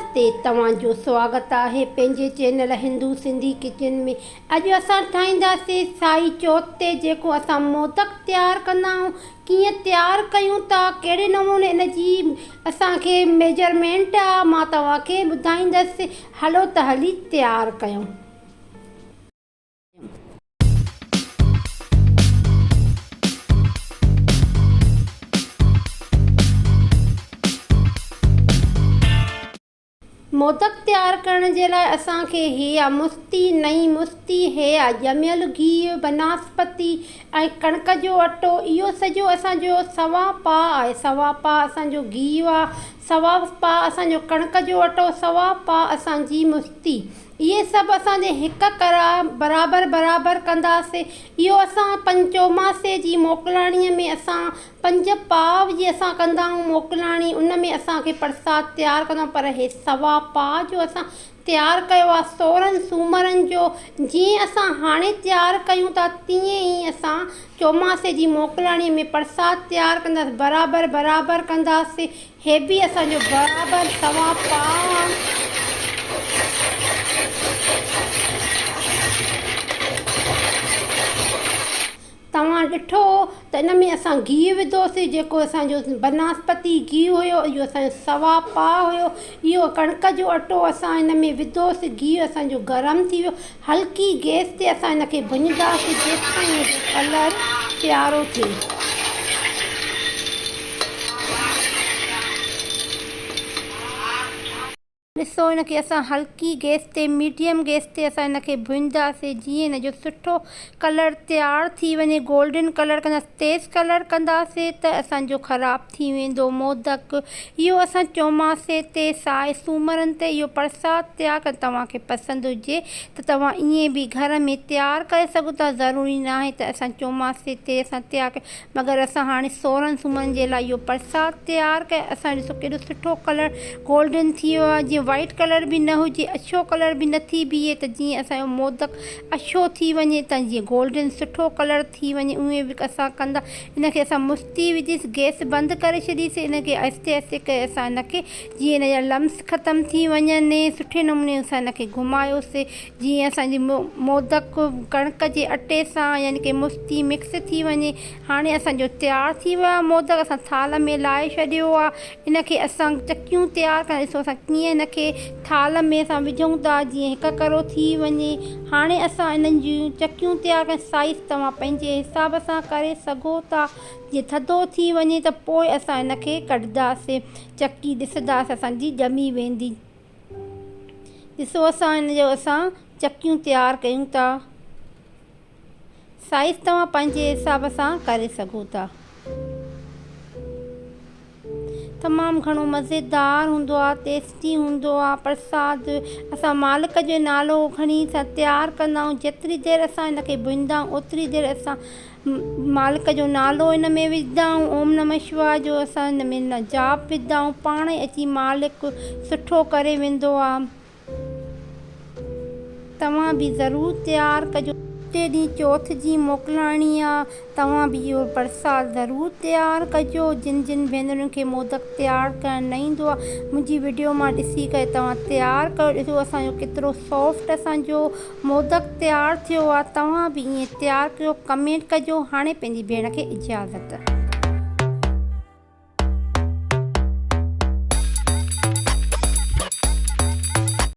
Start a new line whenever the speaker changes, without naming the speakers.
نمستي توهان جو سواگت آهي پنهنجي چينل هندو سنڌي ڪچن ۾ اڄ اسان ٺاهينداسين سائي چوٿ تي جيڪو اسان مودڪ تيار ڪندا آهيون ڪيئن تيار ڪيون ٿا ڪهڙي نموني ان جي اسان کي ميجرمينٽ آ مان توهان کي ٻڌائيندس هلو ته هلي تيار ڪيون. مودڪ تيار ڪرڻ جي لاء اسان کي هيا مستي، نئين مستي، هيا ڄميل گيهه، بناسپتي ۽ ڪڻڪ جو اٽو، اهو سڄو اسان جو سوا پاء آهي، سوا پاء اسان جو گيهه آ، سوا پاء اسان جو ڪڻڪ جو اٽو، سوا پاء اسان جي مستي. اهي سڀ اسان جي هڪ ڪرا برابر برابر ڪنداسي. اهو اسان پنج چوماسي جي موڪلاڻيء ۾ اسان پنج پاء جي اسان ڪندا آهيون موڪلاڻي ان ۾ اسان کي پرساد تيار ڪندا آهيون پر هي سوا پاء جو اسان تيار ڪيو آهي سورهن سومرن جو جيئن اسان هاڻي تيار ڪيون ٿا تيئن ئي اسان چوماسي جي موڪلاڻيء ۾ پرساد تيار ڪنداسين برابر برابر ڪنداسين هي به اسان جو برابر سوا پاء. توهان ڏٺو ته ان ۾ اسان گيهه وڌوسين جيڪو اسان جو بناسپتي گيهه هيو اهو اسان جو سوا پاء هيو اهو ڪڻڪ جو اٽو اسان ان ۾ وڌوسين گيهه اسان جو گرم ٿي ويو هلڪي گئس تي اسان ان کي ڀڃنداسين جيستائين ان جو ڪلر پيارو ٿئي. ڏسو ان کي اسان هلڪي گئس تي ميڊيم گئس تي اسان ان کي ڀڃنداسين جيئن ان جو سٺو ڪلر تيار ٿي وڃي گولڊن ڪلر ڪنداسين تيز ڪلر ڪنداسين ته اسان جو خراب ٿي ويندو مودڪ اهو اسان چوماسي تي سائي سومرن تي اهو پرساد تيار ڪندا توهان کي پسند هجي ته توهان ائين به گهر ۾ تيار ڪري سگهو ٿا ضروري ناهي ته اسان چوماسي تي اسان تيار ڪيون مگر اسان هاڻي سورهن سومرن جي لاء اهو پرساد تيار ڪيو اسان ڏسو ڪيڏو سٺو ڪلر گولڊن ٿي ويو آهي جيئن وائيٽ ڪلر به نه هجي اڇو ڪلر به نه ٿي بيهي ته جيئن اسان جو مودڪ اڇو ٿي وڃي ته جيئن گولڊن سٺو ڪلر ٿي وڃي اهي به اسان ڪندا ان کي اسان مستي وجهيس گئس بند ڪري ڇڏيسين ان کي آهستي آهستي ڪري اسان ان کي جيئن ان جا لمس ختم ٿي وڃن سٺي نموني اسان ان کي گهمايوسي جيئن اسان جي مودڪ ڪڻڪ جي اٽي سان يعني ڪي مستي مڪس ٿي وڃي هاڻي اسان جو تيار ٿي ويو آهي مودڪ اسان ٿالهه ۾ لاهي ڇڏيو آهي ان کي اسان چڪيون تيار ڪري ڏسو اسان ڪيئن ان کي ٿالهه ۾ اسان وجهون ٿا جيئن هڪ ڪرو ٿي وڃي هاڻي اسان انهن جون چڪيون تيار ڪري سائيز توهان پنهنجي حساب سان ڪري سگهو ٿا جيئن ٿڌو ٿي وڃي ته پوء اسان ان کي ڪڍنداسين چڪي ڏسنداسين اسان جي ڄمي ويندي ڏسو اسان ان جو اسان چڪيون تيار ڪيون ٿا. سائيز توهان پنهنجي حساب سان ڪري سگهو ٿا. تمام گهڻو مزيدار هوندو آ ٽيسٽي هوندو آ پرساد اسان مالڪ جو نالو کڻي اسان تيار ڪندا آهيون جيتري دير اسان ان کي ڀڃندا آهيون اوتري دير اسان مالڪ جو نالو ان ۾ وجهندا آهيون اوم نمه شواء جو اسان ان ۾ جاپ وجهندا آهيون پاڻ ئي اچي مالڪ سٺو ڪري ويندو آ. توهان به ضرور تيار ڪجو. ٽي ڏينهن چوٿ جي موڪلاڻي آ توهان به اهو پرساد ضرور تيار ڪجو جن جن ڀينرن کي مودڪ تيار ڪرڻ نه ايندو آ منهنجي وڊيو مان ڏسي ڪري توهان تيار ڪيو ڏسو اسان جو ڪيترو سافٽ اسان جو مودڪ تيار ٿيو آ توهان به ائين تيار ڪيو ڪمينٽ ڪجو هاڻي پنهنجي ڀيڻ کي اجازت.